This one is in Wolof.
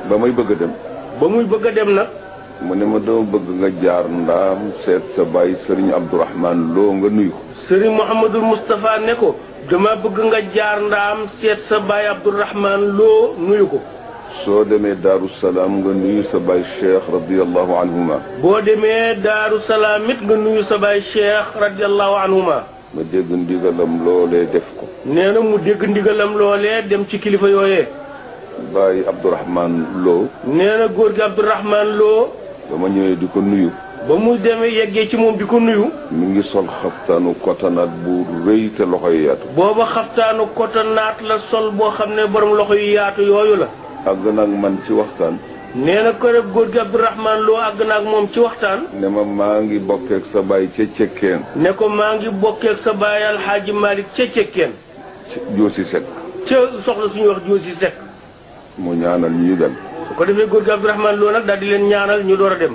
ba may bëgg a dem. ba muy bëgg a dem nag. mu ne ma dama bëgg nga jaar ndaam seet sa baay Serigne Abdourahmane Lo nga nuyu ko. Serigne Mouhamadul Moustapha ne ko dama bëgg nga jaar ndaam seet sa baay Abdourahmane Lo nuyu ko. soo demee Daaru Salaam nga nuyu sa baay Cheikh radiyallahu anhuma. boo demee Daaru Salaam it nga nuyu sa baay Cheikh radiyallahu anhuma. ma dégg ndigalam loolee def ko. nee na mu dégg ndigalam loolee dem ci kilifa yooyee. baay Abdourahmane Lo. nee na góor gi Abdourahmane Lo. ba ma ñëwee di ko nuyu. ba mu demee yeggee ci moom di ko nuyu. mi ngi sol xaftaanu kotanaat bu rëy te loxo yu yaatu. booba xaftaanu kotanaat la sol boo xam ne borom loxo yu yaatu yooyu la. àgg nag man ci waxtaan. nee na ko rek góor gi Abdourahmane Lo àgg naag moom ci waxtaan. ne ma maa ngi bokkeek sa baay ca cekkeen. ne ko maa ngi bokkeek sa baay Alxaaji Malick ca cekkeen. Joosi Sekk. ca soxla suñuy wax Joosi Sekk. mu ñaanal ñu dem. su ko defee góor gi Abdourahmane Lo nag daal di leen ñaanal ñu door a dem.